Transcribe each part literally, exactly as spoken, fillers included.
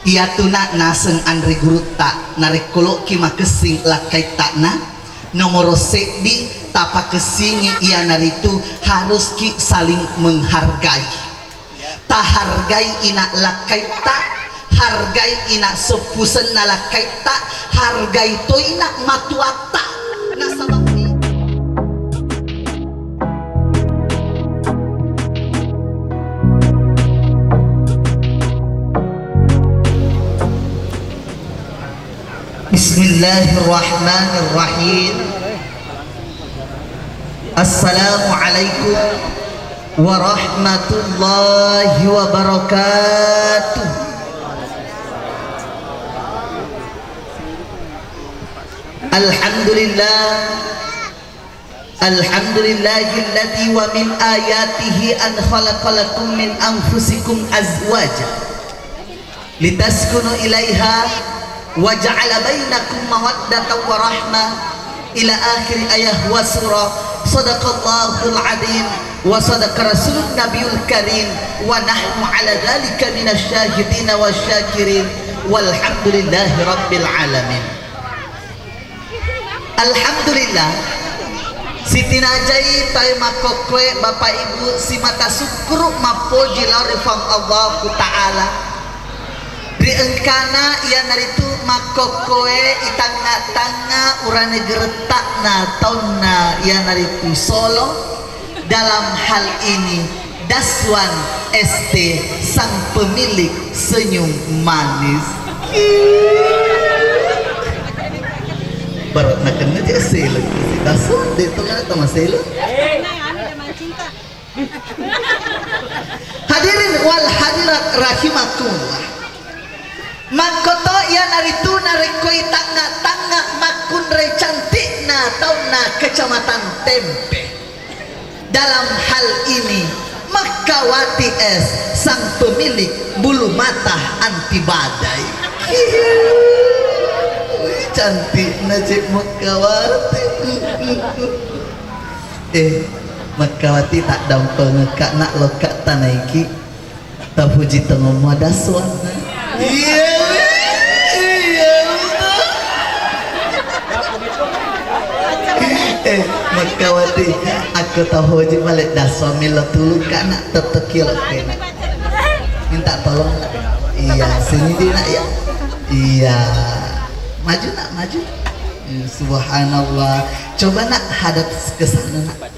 Iyatuna naseng anre gurutta, narekko loki makessing lakkaittana, nomoro seddi tapakessingi iyanaritu haruski saling menghargai. Tahargai ina lakkaitta, hargai ina seppusenna lakkaitta, hargai toina matuatta. Nasaba Bismillahirrahmanirrahim. Assalamualaikum warahmatullahi wabarakatuh. Alhamdulillah. Alhamdulillahilladzi wa min ayatihi an khalaqa lakum min anfusikum azwaja litaskunu ilaiha wa ja'ala bainakum mawaddatan wa rahmah ila akhir ayah wa surah. Sadaqallahul adzim wa sadaqa rasulun nabiyul karim wa nahnu ala dzalika minasy syahidina wasy syakirin walhamdulillahi rabbil alamin. Alhamdulillah, sitinajai taue makkokkoe Bapak Ibu simata sukkuru mappoji lao ri Puang Allahu Ta'ala. Ri engkana iyanaritu makkokkoe itangnga-tangnga uranegeretta'na taunna iyanaritu solo. Dalam hal ini, Daswan S T sang pemilik senyum manis. Baru nakenna je selo, si Daswan de to kata maselo. Hadirin wal hadirat rahimakumullah. Makkoto iyanaritu narekko itangnga-tangnga makkunrai cantikna taunna Kecamatan Tempe. Dalam hal ini, Mekkawati S sang pemilik bulu mata anti badai. Wih, cantikna cek Mekkawati. Eh, Mekkawati, taddampengekka nak lokka tanaiki. Tapuji tongommu Daswan. Iya, iya, betul. Eh, Mekkawati, aku tapuji balik Daswan milo tulu kana teteki lo kena. Minta tolong. Iya, sini di nak ya. Iya. Maju nak, maju. Subhanallah. Coba nak hadap ke sana nak.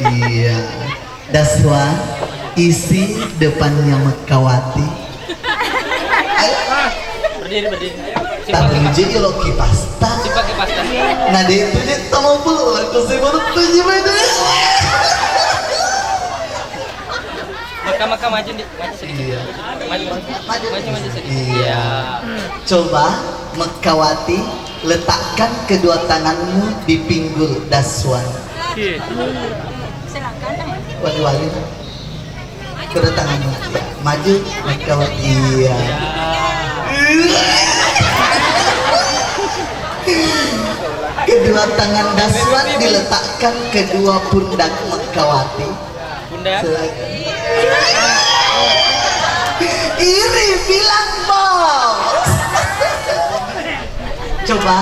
Iya. Daswan, isi depannya Mekkawati. Ayo. Berdiri, berdiri. Ayo, simpan kipas. Taruji lo kipasta. Simpan kipasta. Nah, dia itu je tolong dulu, aku sih baru tujuh menit. Maka, maka maju, Dik. Maju sedikit. Iya. Maju, maju, maju sedikit. Iya. Coba, Mekkawati, letakkan kedua tanganmu di pinggul Daswan. Oke. Wali-wali. Kedua tanganmu. Iya. Maju, Mekkawati. Iya. Kedua tangan Daswan diletakkan kedua pundak Mekkawati. Bunda. Silakan. Iri bilang, Bos. Coba,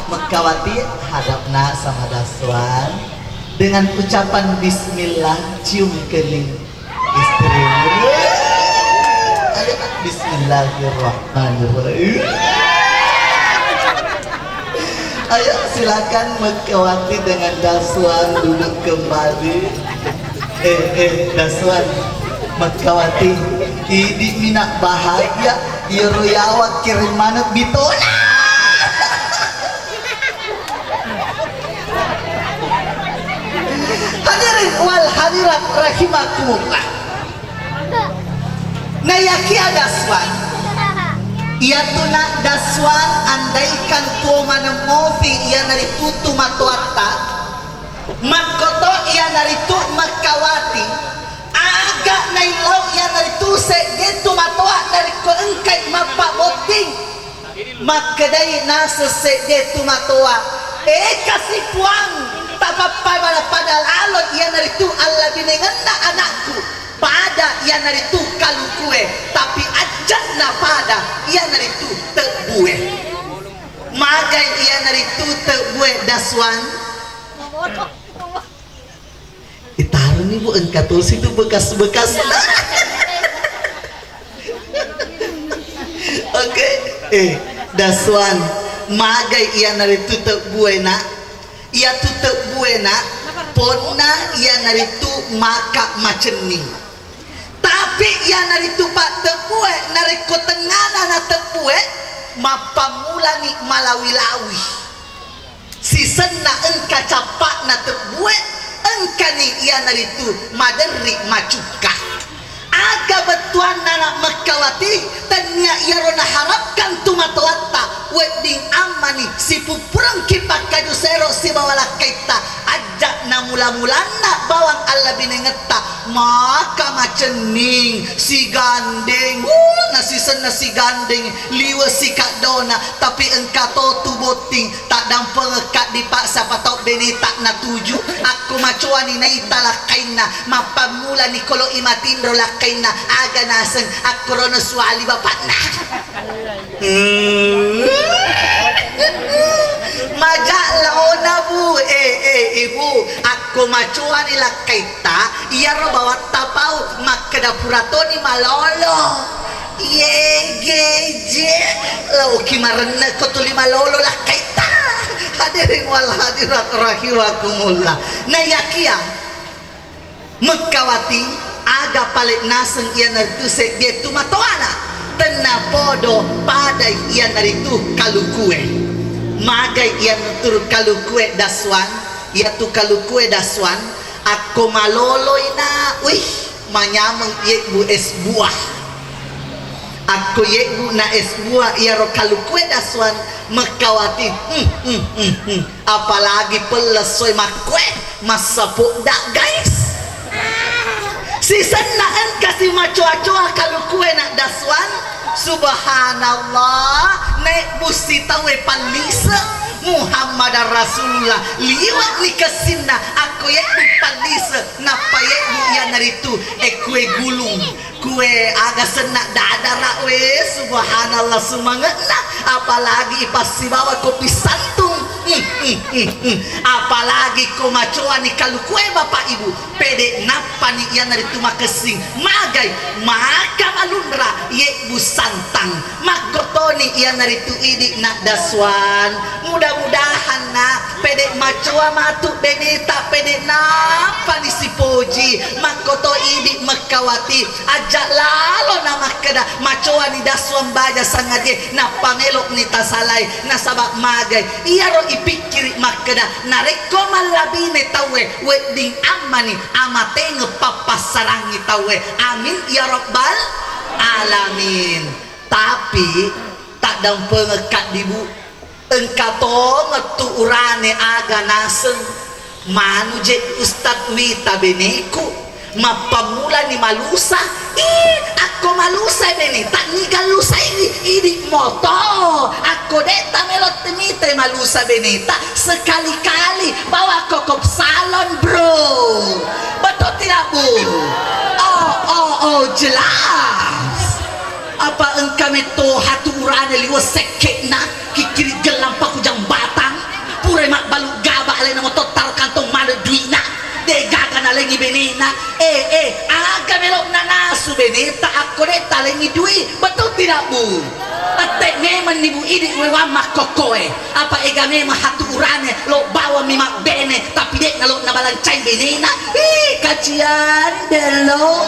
Mekkawati, hadap nak sama Daswan. Dengan ucapan bismillah, cium kening istrimu. Ayo, nak, bismillahirrahmanirrahim. Ayo, silakan Mekkawati dengan Daswan duduk kembali. Eh, eh, Daswan, Mekkawati, idi minak bahagia, iyaro yawa kiring manuk bitona. Hadirin wal hadirat rahimakumullah. Nayakia Daswan, iyatuna Daswan andaikan tuo maneng mopi iyanaritu tu matoatta, makkoto iyanaritu Mekkawati, aga naillau iyanaritu sedde tu matoa narekko engkai mappabotting. Makkedai naseng sedde tu matoa, "E kasi Puang, tapappada-pada lalo iyanaritu allabinengenna anakku." Pada iyanaritu kalukue, tapi ajja'na pada iyanaritu tebbue. Magai iyanaritu tebbue, Daswan? Itaroni, Bu, engka tosi tu bekas-bekas. Oke. Eh, Daswan, magai iyanaritu tebbue, Nak? Iyatu tebbue, Nak, ponna iyanaritu maka macenning. Tapi iyanaritu pattebbue, narekko tengngana na tebbue, mappammulani malawi-lawi. Sisenna engka cappa'na tebbue, engkani iyanaritu maderri macukka. Aga bettuanna, Nak Mekkawati, tennia iyaro naharapkan tu matoatta, wedding ammani sipuppurengki pakkaju sero sibawa lakkaitta, ajja' namula-mulanna bawang allabinengetta, maka macenning, sigandeng, uh, nasisenna sigandeng, liwe' sikaddona, tapi engka to tu botting, taddampengekka' dipaksa patau beneta natuju, akko macoani naita lakkainna, mappammulani kolo'i matinro lakkainna, aga naseng akkorono suali bapakna. Hmm. Maja' laona, Bu. Eh, eh, Ibu, akko macoani lakkaitta, iyaro bawatta pau makkeda pura toni malolo. Ye, geje, laoki marenna ko tuli malolo lakkaitta. Hadirin wal hadirat rahimakumullah. Nah, yakia, Mekkawati, aga pale' naseng iyanaritu seddie tu matoana. Tennapodo padai iyanaritu kalukue. Magai iyanaritu kalukue, Daswan? Iyatu kalukue, Daswan, akko maloloi, Nak, wih, manyameng yebbu es buah. Akko yebbu na es buah iyaro kalukue, Daswan, Mekkawati, hmm, hmm, hmm, hmm. Apalagi pellessoe makkue, massapodda, guys. Sisenna engka si macoa-coa kalukue, Nak Daswan. Subhanallah, naebbu sitaue pallise, Muhammadar Rasulullah. Liwe'ni kessinna, akko yebbu pallise, nappa yebbu iyanaritu, eh, kue gulung. Kue aga senna dadara, we, subhanallah, sumange'na, apalagi ipassibawa kopi santung. Hmm, hmm, hmm, hmm. Apalagi ko macoani kalukue, Bapak Ibu, pede nappani iyanaritu makessing, magai maka malunra yebbu santang. Makkotoni iyanaritu idi, Nak Daswan. Mudah-mudahan, Nak, pede macoa matu beneta, pede nappani sipoji. Makkoto idi Mekkawati, aja lalo na makkeda, macoani Daswan baja sangadie, nappa melo'ni tasalai, nasaba magai iyaro ipikkiri makkeda, narekko mallabine tauwe, wedding ammani amatengeng pappassarangngi tauwe. Amin ya rabbal alamin. Tapi taddampengeng kaddi, Bu, engka tongeng tu urane aga naseng. Manu je Ustad Wita beneku, mappammulani malusa. Ih, akko malusa beneta, niga lusai idi moto. Akko de tamelo temita malusa beneta, sekali-kali bawa kokop salon, bro. Betul tidak, Bu? Oh, oh, oh, jelas. Apa engka metto hatu urane liwe' sekke'na, kikkiri gellang pakujang batang, purai mabbalu gaba alena motottaro kantong maneng dui'na, de gaga nalengi benena. Eh, eh, aga melo'na nasu beneta akko de talengi dui, betul tidak, Bu? Tette memenni, Bu, idi wewang makkokkoe. Apa ega memang hatu urane lo bawammi mabbene, tapi de nalo nabalancai benena. Ih, kacian delo.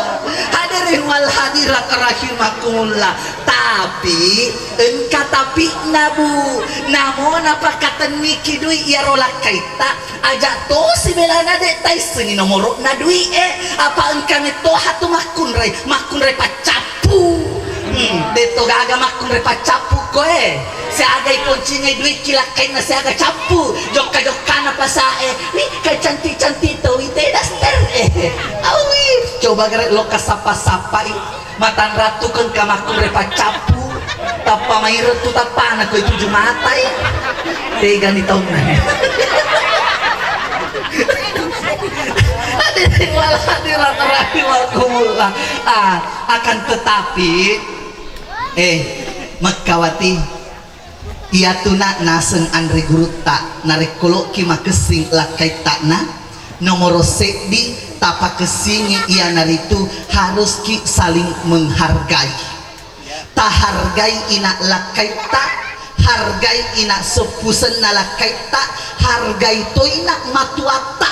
Hadirin wal hadirat rahimakumullah. Tapi engka tapi'na, Bu. Namona pakatenniki dui iyaro lakkaitta, aja tosi belana de taissengi nomoro'na dui e. Apa engka metto hatu makkunrai, makkunrai paccappu. Hmm, detto gaga makkunrai paccappu koe. Siaga iponcingai duikki lakkainna siaga cappu. Jokka-jokkana pasae. Wi, kai cantik-cantik to wi te daster. Eh, awi, coba gare lokka sappa-sappai. Matanrattu kengka makkunrai paccappu. Tappa maireng tu tappana koi tuju matai. Tegani taunna. Ade Wal hadirat rahimakumullah. Ah, akan tetapi, eh, Mekkawati, iyatu na naseng anre gurutta, narekko loki makessing lakkaitta na, nomoro seddi tapakessingi iyanaritu haruski saling menghargai. Tahargai ina lakkaitta, hargai ina seppusenna lakkaitta, hargai toina matuatta.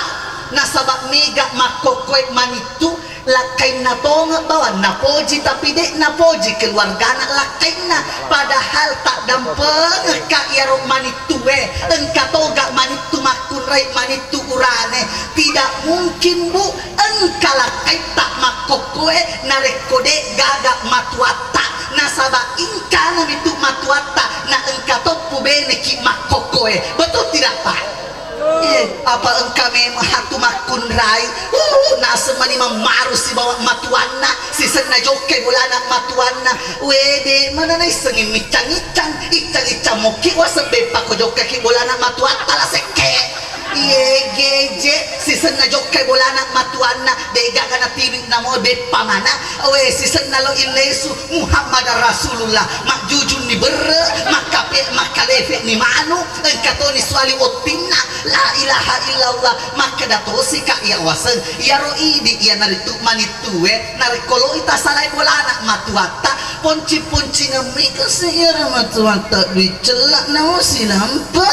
Nasaba mega makkokkoe manittu, lakkainna tonge bawang napoji, tapi de napoji keluargana lakkainna. Padahal taddampengekka iyaro manittue, engka toga manittu makkunrai, manittu urane. Tidak mungkin, Bu, engka lakkaitta makkokkoe narekko de gaga matuatta. Nasaba engkana mitu matuatta, na engka toppu beneki makkokkoe. Betul tidak, Pak? Eh, apa engka memang hatu makkunrai? Uh, naseng mani mammaru sibawa matuanna, sisenna jokkai bolana matuanna. Wede, mana naissengi miccang-iccang, iccang-iccang mokki wasebbe pako jokkaki bolana matuatta la sekke. Iye geje, sisenna jokkai bolana matuanna, de gaga natiwi namo beppa mana. Oe, sisenna lo illesu Muhammad Rasulullah, majjujunni berre, makkape, makkalefe ni manu, engka toni suali ottinna. La ilaha illallah. Makkeda tosi ka iya waseng, iyaro idi iyanaritu manittue, narekko loi tasalai bolana matuatta, ponci-poncingeng mi kasi iyaro matuatta dui cella namo silampa.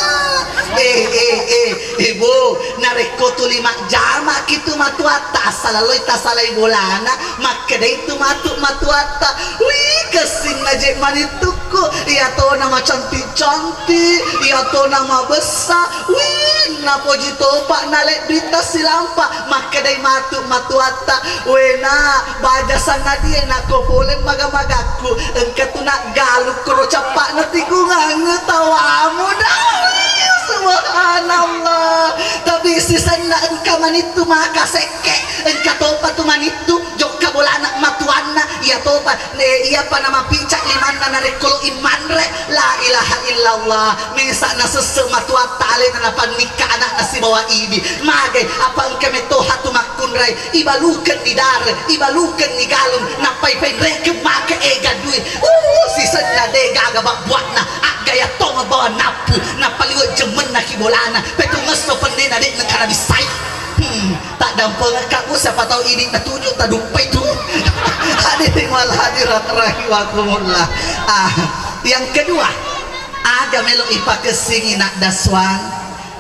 Eh, eh, eh, ibu, narekko tuli majjama kitu matuatta, assalaloi tasalai bolana, makkedai tu matu matuatta, wih, kessinna je manittukku, iya tona macantik-cantik, iya tona mabessa, wih, napoji topa nalebbi tasilampa, makkedai matu matuatta, wena, baja sangadie nako pole maga-magakku, engka tu naggalukko ro cappa'na tikungangnge tawamu dawi, subhanallah. Tapi sisenna engka manittu maka sekke, engka topa tu manittu jokka bolana matuanna, iya topa, eh, iyapa namapica limanna narekko lo immanre, la ilaha illallah. Mesa nasesse matuatta alena napannikka anakna sibawa idi. Magai, apa engka metto hatu makkunrai, ibalukenni dare, ibalukenni galung, nappai penrekeng make ega dui. Uh, sisenna de gaga babbuatna, aggaya tong bawa nappu, napaliwe jemmenna ki bolana, petungesso pennena de nengkana bissai. Hmm, taddampengekka ku, siapa tahu ini natuju taduppai tu. Hadirin wal hadirat rahimakumullah. Ah, yang kedua, aga melo ipakessingi nak Daswan,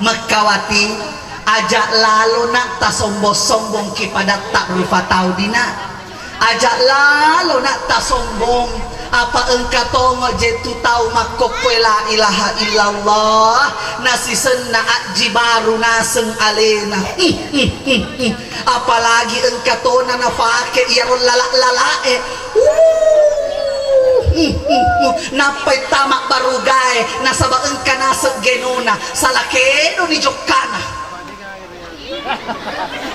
Mekkawati, aja lalo nak tasombong-sombong ki padatta rupa tau dina. Aja lalo nak tasombong, apa engka tongo je tu tau makkokkoe la ilaha illallah, nasisenna ajji baru naseng alena. Apalagi engka tona nafake iyaro lala-lalae. Nappai tama barugae, nasaba engka naseng genona, sala kedoni jokkana.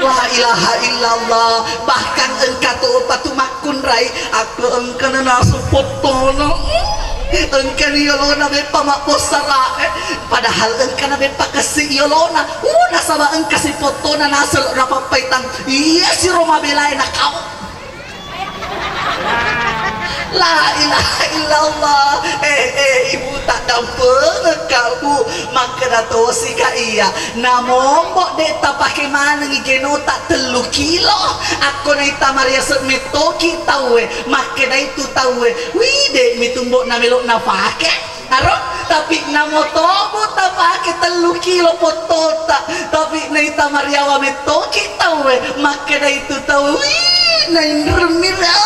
La ilaha illallah. Bahkan engka topa tu makkunrai, akko engkana naseng pottona, engkani yolona beppa mabbossarae. Padahal engkana beppa kessi yolona. Uh, nasaba engka si pottona naseng rapappaitang. Iya siro mabelae nakau. La ilaha illallah. Eh, eh, ibu, taddampengekka, Bu. Makkeda tosi ka iya. Namombo de tapake manengi genota tellu kilo. Akko naita mariaseng mettoki tauwe. Makkedai tu tauwe, wih, de mitumbo namelo nafake. Aro, tapi namo tobu tapake tellu kilo pottota, tapi naita mariawa mettoki tauwe, makkedai tu tauwe, wih, nainremmi ra.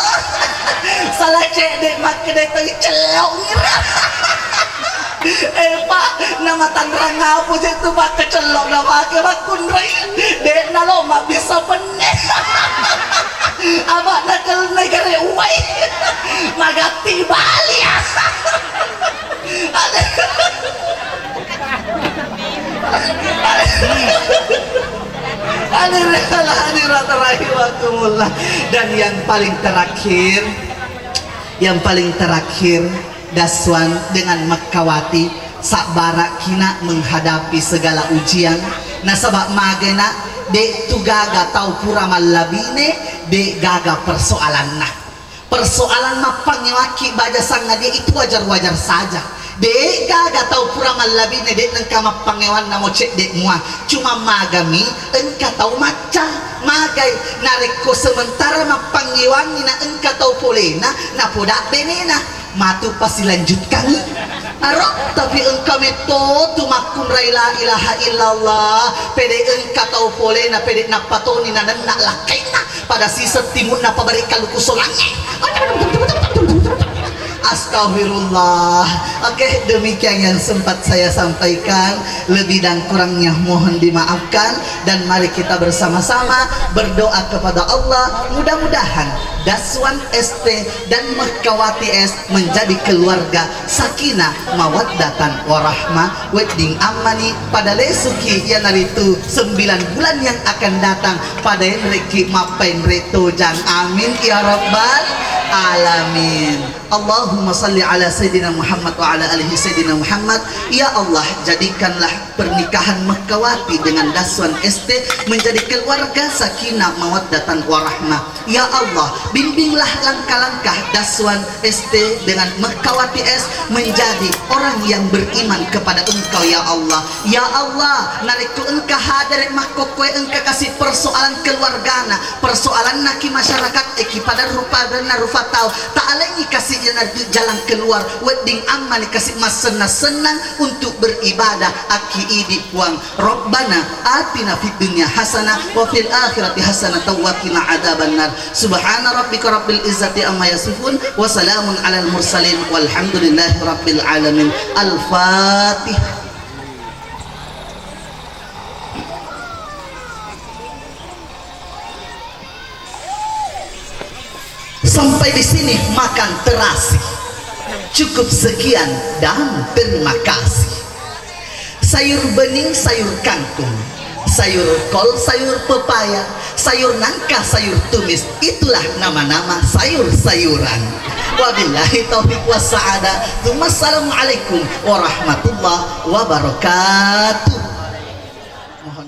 Sala cedde makkedai tauwe, cellokngi ra. Eh, Pak, namatanrang apa je tu pakke cellok napake makkunrai? De nalo mabbissa penne. Apa nakel negare uwai. Magatti bali. Hadirin hadirat rahimakumullah. Dan yang paling terakhir, yang paling terakhir, Daswan dengan Mekkawati, sabbarakkina menghadapi segala ujian. Nasaba magena De' tu gaga tau pura mallabine, de' gaga persoalanna. Persoalan mappangewakki baja sangadie itu wajar-wajar saja. De' gaga tau pura mallabine, de' nengka mappangewanna mo cedde' mua. Cuma magami engka tau macca, magai narekko sementara mappangewangi na engka tau polena, napoda benena. Matu pasilanjutkangngi. Aro, tapi engka metto tu makkunrai la ilaha illallah, pede engka tau polena, pede nappatoni nanenna lakkainna pada siseng timunna pabari kaluku solangnge. Astagfirullah. Oke, demikian yang sempat saya sampaikan. Lebih dan kurangnya mohon dimaafkan. Dan mari kita bersama-sama berdoa kepada Allah, mudah-mudahan Daswan S T dan Mekkawati S menjadi keluarga sakinah, mawaddatan, warahmah, wedding ammani pada lesuki, iyanaritu sembilan bulan yang akan datang pada enreki mappaenre tojang. Amin ya rabbal alamin. Allahumma salli ala Sayyidina Muhammad wa ala alihi Sayyidina Muhammad. Ya Allah, jadikanlah pernikahan Mekkawati dengan Daswan S T menjadi keluarga sakinah mawaddatan warahmah. Ya Allah, bimbinglah langkah-langkah Daswan S T dengan Mekkawati S menjadi orang yang beriman kepada Engkau, ya Allah. Ya Allah, narekko engka hadere makkokkoe, engka kasi persoalan keluargana, persoalanna ki masyarakat, eki pada rupa, rupa tau, ta alengi kasi jalan keluar, wedding ammani kasi massennang-sennang untuk beribadah akki idi Puang. Rabbana atina fid dunya hasanah wa fil akhirati hasanah wa qina adzabannar. Subhana rabbika rabbil izzati amma yasifun wa salamun alal mursalin walhamdulillahi rabbil alamin. Al-Fatihah. Sampai di sini makan terasi. Cukup sekian dan terima kasih. Sayur bening, sayur kangkung, sayur kol, sayur pepaya, sayur nangka, sayur tumis, itulah nama-nama sayur-sayuran. Wabillahi taufiq wassa'adah. Tsumma assalamualaikum warahmatullahi wabarakatuh. Mohon